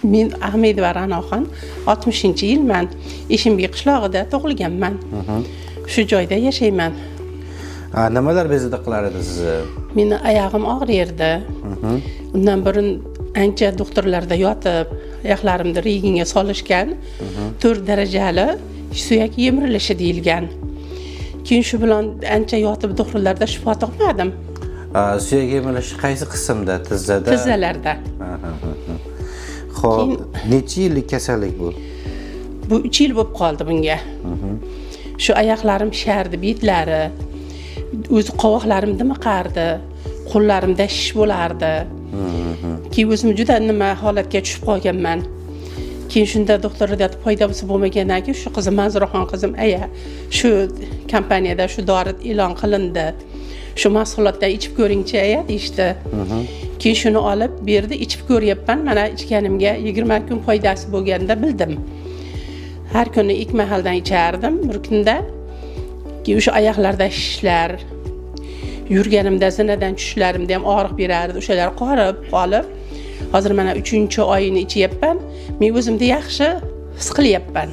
Men Ahmedova Ra'noxon, 60-yilman. Eshimbiy qishlog'ida tug'ilganman. Shu joyda yashayman. Nimalar bezovta qilar edi sizni? Meni oyog'im og'riydi. Undan burun ancha doktorlarda yotib, oyoqlarimni rentgenga solishgan. 4 darajali suyak yemirilishi deyilgan. Keyin shu bilan ancha yotib, doktorlarda shifo topmadim. Suyak yemirilishi qaysi qismda? Tizzada? Tizzalarda. Xo'p, necha yillik kasallik bu? Bu 3 yil bo'lib qoldi bunga. Shu oyoqlarim shishardi, betlari, o'zi qovoqlarim dimiqardi, qo'llarimda shish bo'lardi. Keyin o'zim juda nima holatga tushib qolganman. Keyin shunda doktorlarda foydasi bo'lmagandan keyin shu qizim, Manzuraxon qizim, aya, shu kompaniyada shu dori e'lon qilindi, shu mahsulotdan ichib ko'ringchi, aya, deyishdi. Keyin shuni olib berdi, ichib ko'ryapman. Mana, ichganimga 20 kun foydasi bo'lganda bildim. Har kuni ikki mahaldan ichardim bir kunda. Keyin o'sha oyoqlarda shishlar, yurganimda zinadan tushishlarimda ham og'riq berardi, o'shalar qorib qolib, hozir mana uchinchi oyini ichyapman. Men o'zimda yaxshi his qilyapman.